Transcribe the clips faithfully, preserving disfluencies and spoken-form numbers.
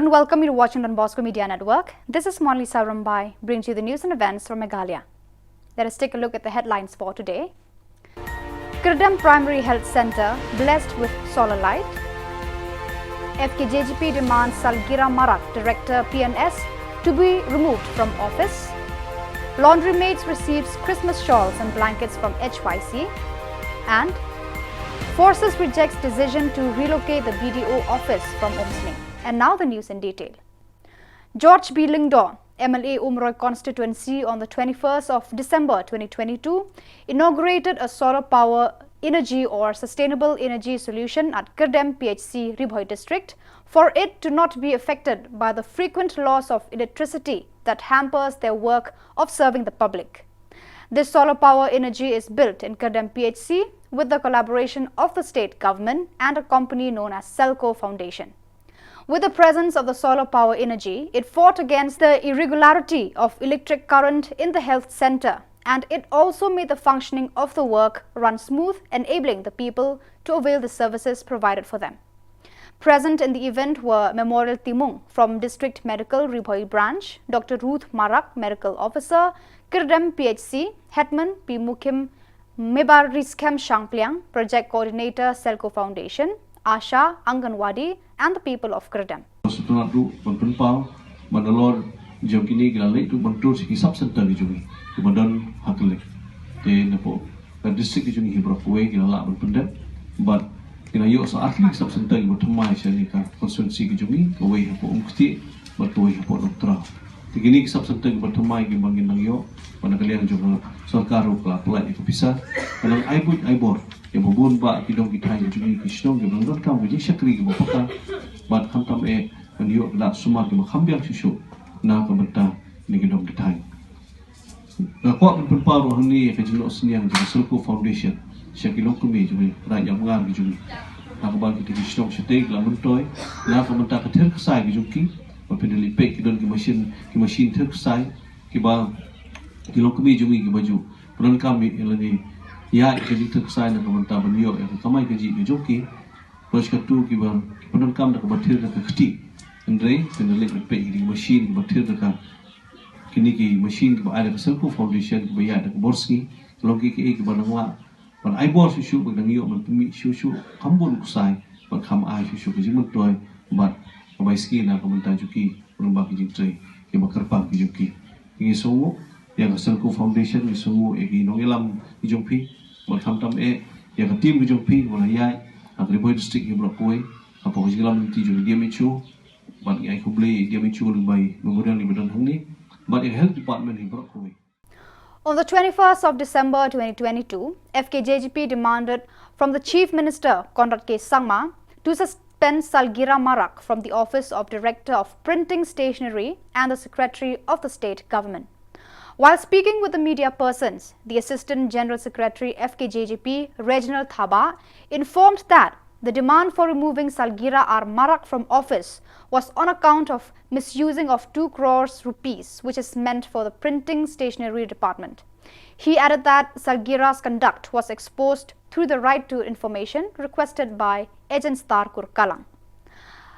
Welcome you to watching Don Bosco Media Network. This is Monlisa Rumbai, bringing you the news and events from Meghalaya. Let us take a look at the headlines for today. Kirdem Primary Health Centre blessed with solar light. F K J G P demands Salgira Marak, Director P N S, to be removed from office. Laundry maids receives Christmas shawls and blankets from H Y C. And Forces rejects decision to relocate the B D O office from Umsning. And now the news in detail. George B Lyngdoh, M L A Umroi constituency, on the twenty-first of December twenty twenty-two, inaugurated a solar power energy or sustainable energy solution at Kirdem P H C, Ri Bhoi district, for it to not be affected by the frequent loss of electricity that hampers their work of serving the public. This solar power energy is built in Kirdem P H C with the collaboration of the state government and a company known as Selco Foundation. With the presence of the solar power energy, it fought against the irregularity of electric current in the health centre, and it also made the functioning of the work run smooth, enabling the people to avail the services provided for them. Present in the event were Memorial Timung from District Medical Ri Bhoi Branch, Doctor Ruth Marak, Medical Officer, Kirdem P H C, Headman Pi Mukim Mebar Riskem Shangpliang, Project Coordinator, Selco Foundation, ASHA, Anganwadi, and the people of Kirdem. Sutuna tu ban pynpaw ban alor jong kini ki la leh tu ban tur ki sub center ki jong ngi ki ban don ha Kirdem. Te napoh ka district ki jong ngi hi baroh kawei ki la lah ban pyndep bad ki la ïoh sa artylli ki sub center ki ba thymmai sha kane ka constituency ki jong ngi, kawei hapoh Umktieh bad kawei hapoh Nongtraw. Te kine ki sub center ki ba thymmai ki ba ngin nang ïoh bad na ka liang jong ka sorkar ruh ka la pynlait ïa ka pisa. Ka nang ai buit ai bor ïa ba bun bah ki dong ki thaiñ ki jong ngi ki shnong ki ba nang donkam ka jingshakri ki ba paka bad khamtam eh ban ïoh ka lad sumar ki ba kham biang shuh shuh na ka bynta kine ki dong ki thaiñ. Nga kwah ban pynpaw ruh hangne ïa ka jingnoh synñiang jong ka Selco Foundation sha ki longkmie jong ngi, ki raid ïapngar ki jong ngi. Na ka bynta kita ki shnong shatei ki la myntoi na ka bynta ka ther ksai ki jong ki. Ba phin da leit peit ki don ki machine, ki machine ther ksai kiba ki longkmie jong ngi kiba ju pyndonkam ïa lane ïa ka jingther ksai na ka bynta ban ïoh ïa ka kamai kajih ka jong ki. Ba shi katto kiba ki pyndonkam da kaba ther da ka kti. Hynrei phin da leit peit ki machine kiba ther da ka, kine ki machine kiba ai da ka Selco Foundation kiba ïaid da ka bor sngi. Ka long ki kaei kiba nang lah ban ai bor shuh shuh ba ki nang ïoh ban pynmih shuh shuh kham bun ksai bad kham ai shuh shuh ka jingmyntoi bad ka bai sngi na ka bynta jong ki, lyngba ki jingtrei kiba kyrpang ki jong ki. Ngi sngewnguh ïa ka Selco Foundation, ngi sngewnguh ïa ki nongïalam ki jong phi bad khamtam eh ïa ka team ki jong phi ba la ïaid ha ka Ri Bhoi District hi baroh kawei hapoh ka jingïalam lynti jong ka D M H O. Bad ngi ai khublei ïa ka D M H O lyngba i Memorial hi ba don hangne bad ïa ka Health Department hi baroh kawei. On the twenty-first of December twenty twenty-two, F K J G P demanded from the Chief Minister Conrad K Sangma to suspend Salgira Marak from the office of Director of Printing Stationery and the Secretary of the State Government. While speaking with the media persons, the Assistant General Secretary F K J G P, Reginald Thabah, informed that the demand for removing Salgira R Marak from office was on account of misusing of two crores rupees, which is meant for the printing stationery department. He added that Salgira's conduct was exposed through the right to information requested by Agent Star Kurkalang.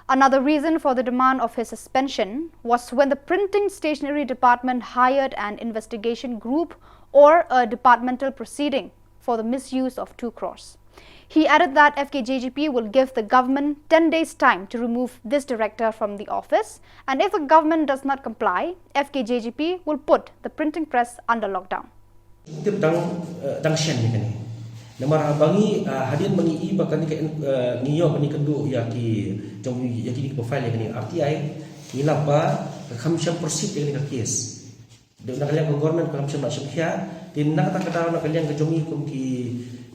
Another reason for the demand of his suspension was when the printing stationery department hired an investigation group or a departmental proceeding for the misuse of two crores. He added that F K J G P will give the government ten days time to remove this director from the office, and if the government does not comply, F K J G P will put the printing press under lockdown. Tip dang, eh, dang shen ni kane. Namar ha ba ngi, ah, hadien ba ngi i ba kane ka, eh, ngi ïoh ba ngi kynduh ïa ki jong ïa ki, ki profile ïa kane R T I, ngi lap ba ka kham shym proceed ïa kane ka case. Dei na ka liang ka government ka kham shym la shim khia. Te na kata ka daw na ka liang ka jong ngi kum ki,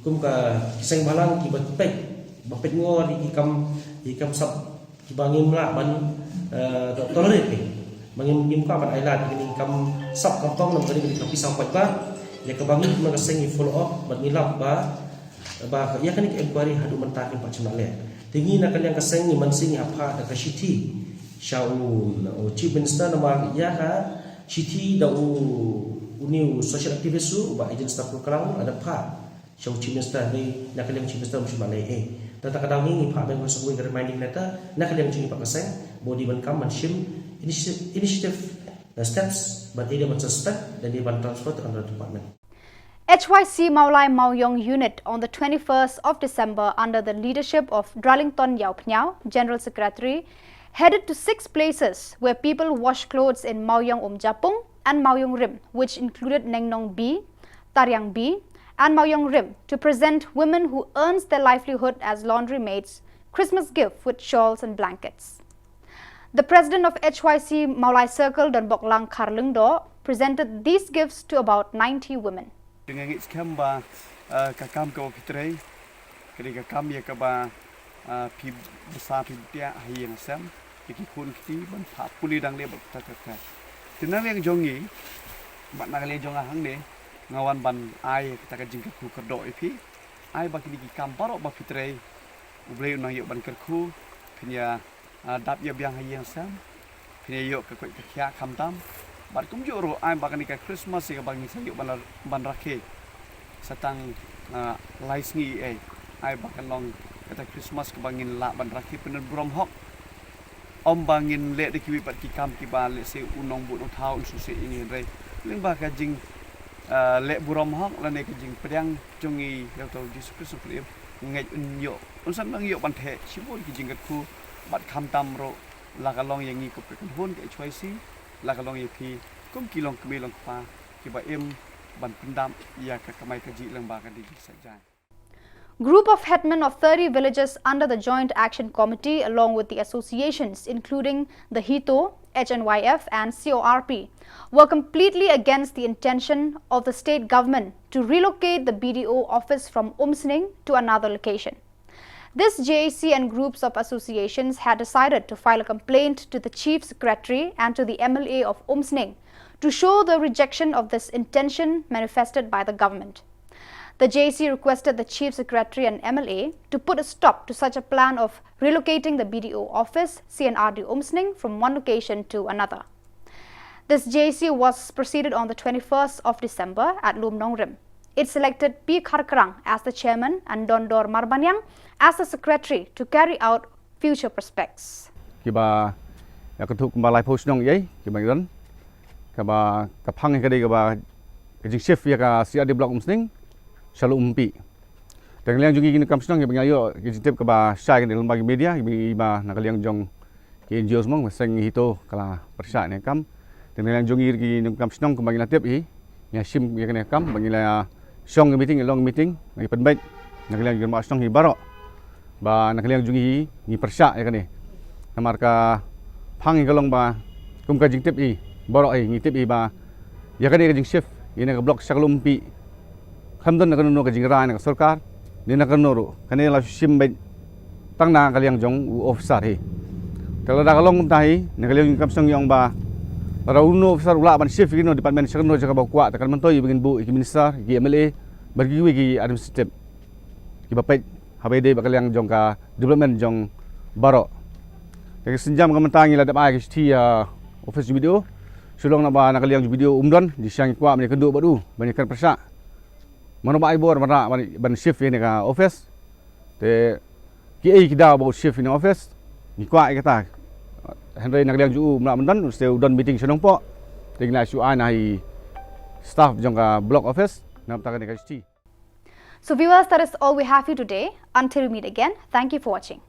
kum ka ki seng bhalang kiba peit, ba peit ngor ïa ki kam, ïa ki kam sap kiba ngim lah ban, eh, to-, tolerate, eh. Ba ngim, ngim kwah ban ai lad ïa kine ki kam sap kam tong namar kane ka dei ka pisa paidbah. Ïa kaba ngi kum ka seng ngi follow up bad ngi lap ba, ba ïa kane ka inquiry haduh mynta kim pat shym la leh. Te ngi na ka liang ka seng ngi mynsiem ngi hap phah da ka shithi sha u, u Chief Minister namar ïa ka shithi da u, une u social activist u Bah Agent Star Kurkalang u la dep phah sha u Chief Minister, hynrei na ka liang Chief Minister um shym la leh ei ei. Te na kata ka daw ngi, ngi phah biang sa kawei ka reminding letter na ka liang jong ngi pat ka seng Body ban kam ban shim initi- initiative, uh, steps ban ida ban suspend dan ida ban transfer to another department. H Y C Mawlai Mawiong Unit on the twenty-first of December under the leadership of Dralington Yaw Pniaw, General Secretary, headed to six places where people wash clothes in Mawiong Umjapung and Mawiong Rim, which included Nengnong B, Tariang B, and Mawiong Rim to present women who earns their livelihood as laundry maids Christmas gift with shawls and blankets. The president of H Y C Mawlai Circle, Donbok Langkhar Lyngdoh, presented these gifts to about ninety women. Nga ngeit skhem ba, eh, ka kam kaba phi trei, ka dei ka kam ïa kaba, eh, phi bsa phi btiah ha ïing ha sem ïa ki khun kti ban phah pule dang leh bad kata kata. Te na liang jong ngi, bad na liang jong nga hangne, nga wan ban ai kata ka jingkyrkhu kyrdoh ïa phi. Ai ba kine ki kam baroh ba phi trei, U Blei un nang ïoh ban kyrkhu, phin ïa, ah, dap ïa biang ha ïing ha sem, phin ïa ïoh ka koit ka khiah khamtam. Bad kumjuh ruh ai ba kane ka Christmas ïa kaba ngin sa ïoh ban, ban rakhe sa tang, ah, lai sngi ei. Ai ba kan long kata Christmas kaba ngin lah ban rakhe pynburom hok. Ym ba ngin leh da kiwei pat ki kam kiba lehse u nongbud nongthaw un sngewsih ïa ngi, hynrei lyngba ka jing, ah, leh burom hok lane ka jingpdiang jong ngi ïa uta u Jisu Khrist u Khun im, ngeit un ïoh, un sa nang ïoh ban theh shibun ki jingkyrkhu bad khamtam ruh, la ka long ïa ngi kum ka kynhun ka H Y C, la ka long ïa phi kum ki longkmie longkpa kiba im ban pyndap ïa ka kamai kajih lyngba ka dei jingshah jai. Group of headmen of thirty villages under the Joint Action Committee, along with the associations including the HITO, H N Y F, and C O R P, were completely against the intention of the state government to relocate the B D O office from Umsning to another location. This J A C and groups of associations had decided to file a complaint to the Chief Secretary and to the M L A of Umsning to show the rejection of this intention manifested by the government. The J A C requested the Chief Secretary and M L A to put a stop to such a plan of relocating the B D O office, C and R D Umsning, from one location to another. This J A C was proceeded on the twenty-first of December at Lumnongrim. It selected P Kharkrang as the chairman and Dondor Marbaniang as the secretary to carry out future prospects. Kiba ïa ka thuh kumba laiphew shnong ei kiba ngi don, kaba ka phang ka dei kaba ka jingshift ïa ka C R D block Umsning sha Lum Umpi. Te na ka liang jong ngi ki nongkam shnong kiba ngi la ïoh ki jingtip kaba shai kane lyngba ki media, kiba na ka liang jong ki N G Os mo, ba seng HITO ka la pyrshah ïa kane ka kam. Te na ka liang jong ngi ki nongkam shnong kumba ngi la tip hi, ngi la shim ïa kane ka kam, ba ngi la shong ka meeting, long meeting, ngi pynbeit na ka liang jong ki nongkam shnong hi baroh ba na ka liang jong ngi hi ngi pyrshah ïa kane. Namar ka phang hi ka long ba kum ka jingtip hi baroh hi ngi tip hi ba ïa kane ka jingshift ïa kane ka block sha ka Lum Umpi, khlem don na kano kano ka jingrai na ka sorkar ne na kano kano ruh, kane la shim beit tang na ka liang jong u officer hi. Te lada ka long kumta hi, na ka liang jong ngi kam shnong ngi ong ba lada uno u officer u lah ban shift ïa kino department sha kano jaka ba u kwah, te kan myntoi ba ngin buh ïa ki minister, ïa ki M L A bad kiwei ki administrative kiba peit haba ïadei bad ka liang jong ka development jong baroh. Te ka sienjam ka mynta ngi la dep ai ka shithi ïa office jong B D O. Shu long naba na ka liang jong B D O um don, jingshisha ngi kwah ban ïakynduh bad u ban ïakren pyrshah mano ba ai bor ban rah ban, ban shift ïa kane ka office. Te kiei ki daw ba u shift ïa kane ka office, ngi kwah ïa kata. Hynrei na ka liang jong u um lah ban don, u shu don meeting sha Nongpoh. Te ngi la shu ai na i staff jong ka block office na ka bynta kane ka shithi. So viewers, that is all we have for you today. Until we meet again, thank you for watching.